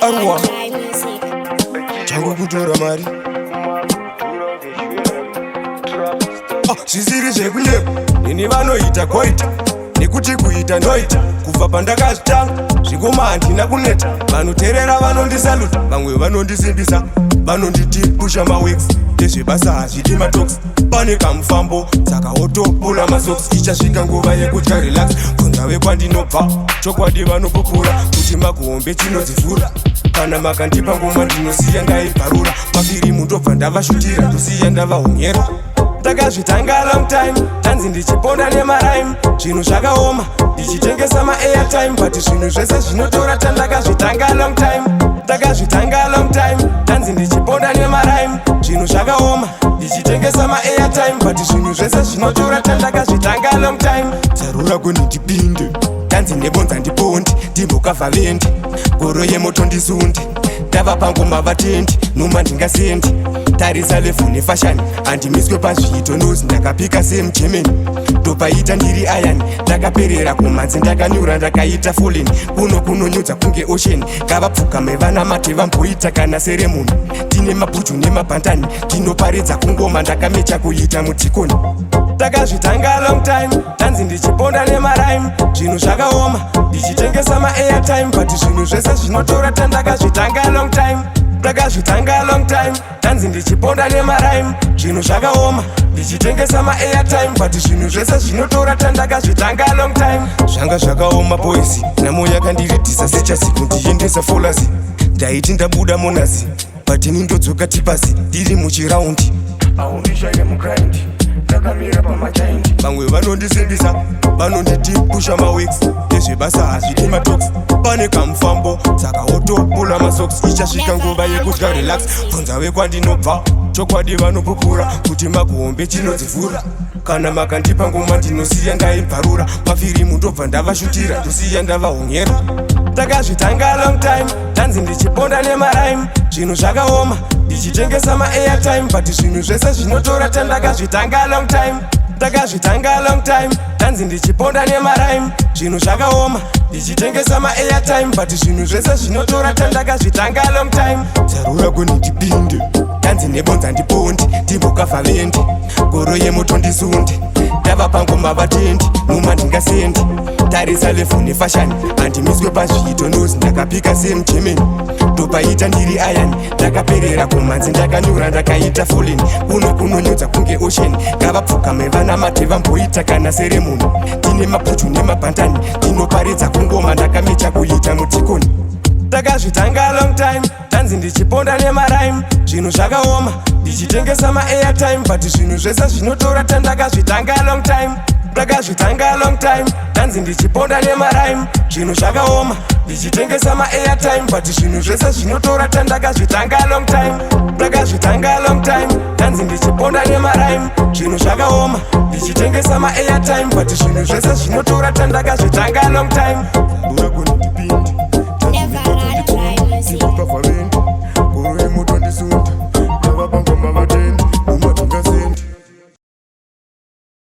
Arwa. Drive music. Changu kutora mari. Ah, zvisiri zvekunyepa, nini vanoita koita nekuti kuita ndoita. Kubva pandakazvitanga zvikoma handina kuneta. Vanoteerera vanondisaluta, vamwe vanondisimbisa, vanonditi pusha maworks. Ndezvebasa, hazvidi matalks. Pane kamufambo, saka wotopula masocks. Ichasvika nguva yekutya, relax. Bvunza vekwandinobva, chokwadi vanopupura kuti makuhombe chinodzivhura. Kana makandipa ngoma, ndinosiya ndaibvarura. Mafirimu ndobva ndavashutira, ndosiya ndavahonyera. Ndakazvitanga long time, tanzi ndichiponda nemarhyme. Zvinhu zvakaoma, ndichitengesa maairtime, but zvinhu zvese zvinotora. Tandakazvitanga long time, ndakazvitanga long time, tanzi ndichiponda nemarhyme. Zvinhu zvakaoma, ndichitengesa maairtime, but zvinhu zvese zvinotora. Tandakazvitanga long time. Zarura kweni ndipinde, tanzi nebonza ndipondi, ndimbokavha vendi goro yemoto ndisundi. Ndava pangoma vatendi, noma ndingasendi. Tarisa level nefashion, handimiswe pazviito nozi ndakapika semuGermany. Ndopaita ndiri ayani, ndakaperera kumhanzi, ndakanyura, ndakaita fallen. Kuno kunonyudza kunge ocean. Ngavapfugame vanamate, vamboita kana ceremony. Ndine mabhuju nemabhandani, ndinoparidza kungoma, ndakamecha kuita mudhikoni. Ndakazvitanga long time, tanzi ndichiponda nemarhyme. Zvinhu zvakaoma, ndichitengesa maairtime, but zvinhu zvese zvinotora. Tandakazvitanga long time, ndakazvitanga long time, tanzi ndichiponda nemarhyme. Zvinhu zvakaoma, ndichitengesa maairtime, but zvinhu zvese zvinotora. Tandakazvitanga long time. Zvanga zvakaoma, boys, namo yakandiridhisa sechasiku ndiendesa folasi. Ndaiti ndabuda monasi, but ini ndodzoka tipasi ndiri muchiraundi. Aundishaye mugrind, ndakamira pamagiant. Vamwe vanondisimbisa, vanonditi pusha maworks. Ndezvebasa, hazvidi matalks. Pane kamufambo, saka wotopula masocks. Ichasvika nguva yekutya, relax. Bvunza vekwandinobva, chokwadi vanopupura kuti makuhombe chinodzivhura. Kana makandipa ngoma, ndinosiya ndaibvarura. Mafirimu ndobva ndavashutira, ndosiya ndavahonyera. Ndakazvitanga long time, tanzi ndichiponda nemarhyme. Zvinhu zvakaoma, ndichitengesa maairtime, but zvinhu zvese zvinotora. Tandakazvitanga long time, ndakazvitanga long time, tanzi ndichiponda nemarhyme. Zvinhu zvakaoma, ndichitengesa maairtime, but zvinhu zvese zvinotora. Tandakazvitanga long time. Zarura kweni ndipinde, tanzi nebonza ndipondi, ndimbokavha vendi goro yemoto ndisundi. Ndava pangoma vatendi, noma ndingasendi. Tarisa level nefashion, handimiswe pazviito nozi ndakapika semuGermany. Ndopaita ndiri ayani, ndakaperera kumhanzi, ndakanyura, ndakaita fallen. Kuno kunonyudza kunge ocean. Ngavapfugame vanamate, vamboita kana ceremony. Ndine mabhuju nemabhandani, ndinoparidza kungoma, ndakamecha kuita mudhikoni. Ndakazvitanga long time, tanzi ndichiponda nemarhyme. Zvinhu zvakaoma, ndichitengesa maairtime, but zvinhu zvese zvinotora. Tandakazvitanga long time, ndakazvitanga long time, tanzi ndichiponda nemarhyme. Zvinhu zvakaoma, ndichitengesa maairtime, but zvinhu zvese zvinotora. Tandakazvitanga long time, ndakazvitanga long time, tanzi ndichiponda nemarhyme. Zvinhu zvakaoma, ndichitengesa maairtime, but zvinhu zvese zvinotora. Tandakazvitanga long time.